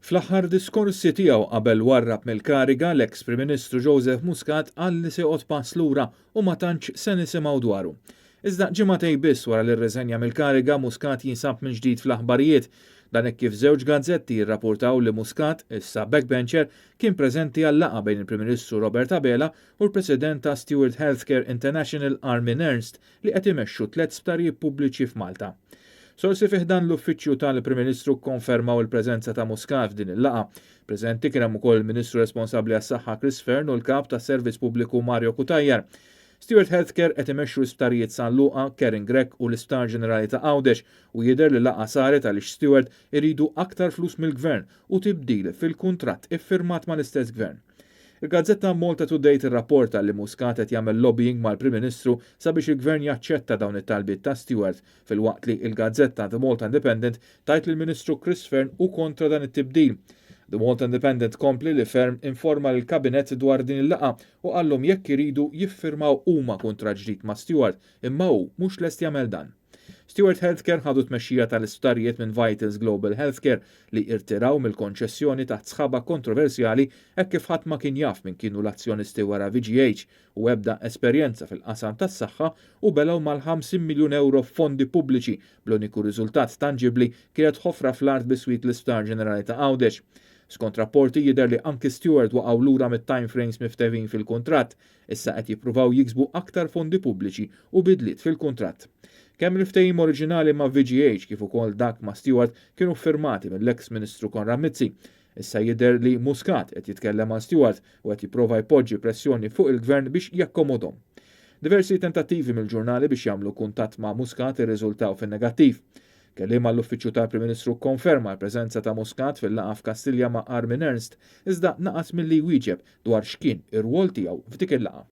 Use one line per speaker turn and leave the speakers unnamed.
Fl-aħħar diskorsi tiegħu qabel warrab mill-kariga, l-eks Prim Ministru Joseph Muscat qal li se joqgħod pass lura u ma tantx se nisimgħu dwaru. Iżda ġimagħtejn biss wara li rriżenja mill-kariga, Muscat jinsab mill-ġdid fl-aħbarijiet. Dan hekk kif żewġ gazzetti jirrapportaw li Muscat, issa backbencher, kien preżenti għal laqgħa bejn il-Prim Ministru Robert Abela u l-President ta' Steward Healthcare International Armin Ernst li qed imexxu tliet sptarijiet pubbliċi f'Malta. Sorsi fi ħdan l-uffiċċju tal-Prim Ministru kkonfermaw il-preżenza ta' Muscat f'din il-laqgħa. Preżenti kien hemm ukoll il-Ministru responsabbli għas-Saħħa Chris Fearne u l-Kap tas-Servizz Pubbliku Mario Cutajar. Steward Healthcare qed imexxu l-isptarijiet San Luqa, Karen Grech u l-Isptar Ġenerali ta' Għawdex u jidher li laqgħa saret għaliex Steward iridu aktar flus mill-Gvern u tibdil fil-kuntratt iffirmat mal-istess Gvern. Il-gazzetta Malta Today tirrapporta li Muscat qed jagħmel lobbying mal-Prim Ministru sabiex il-Gvern jaċċetta dawn it-talbiet ta' Steward, filwaqt li il-gazzetta The Malta Independent tgħid li l-Ministru Chris Fearne hu kontra dan it-tibdil. The Malta Independent tkompli li Fearne informa l-Kabinett dwar din il-laqgħa u qallhom jekk iridu jiffirmaw huma kuntratt ġdid ma' Steward, imma hu mhux lest jagħmel dan. Steward Healthcare ħadu tmexxija tal-isptarijiet minn Vitals Global Healthcare li irtiraw mill-konċessjoni taħt sħaba kontroversjali hekk kif ħadd ma kien jaf min kienu l-azzjonisti wara VGH u ebda esperjenza fil-qasam tas-saħħa u belgħu mal-50 miljun euro fondi pubbliċi bl-uniku riżultat tangibli kienet ħofra fl-art biswit l-Isptar Ġenerali ta' Għawdex. Skont rapporti jidher li anki Steward waqgħu lura mit-time frames miftehmin fil-kuntratt, issa qed jippruvaw jiksbu aktar fondi pubbliċi u bidliet fil-kuntratt. Kemm il-ftehim oriġinali ma' VGH kif ukoll dak ma' Steward kienu firmati mill-ex Ministru Konrad Mizzi. Issa jidher li Muscat qed jitkellem ma' Steward u qed jipprova jpoġġi pressjoni fuq il-gvern biex jakkomodhom. Diversi tentattivi mill-ġurnali biex jagħmlu kuntatt ma' Muscat irriżultaw fin-negattiv. Kelliem għall-uffiċċju tal-Prim Ministru konferma l-preżenza ta' Muscat fil-laqgħa f'Kastilja ma' Armin Ernst, iżda naqas milli jwieġeb dwar x'kien ir-rwol tiegħu f'dik il-laqgħa.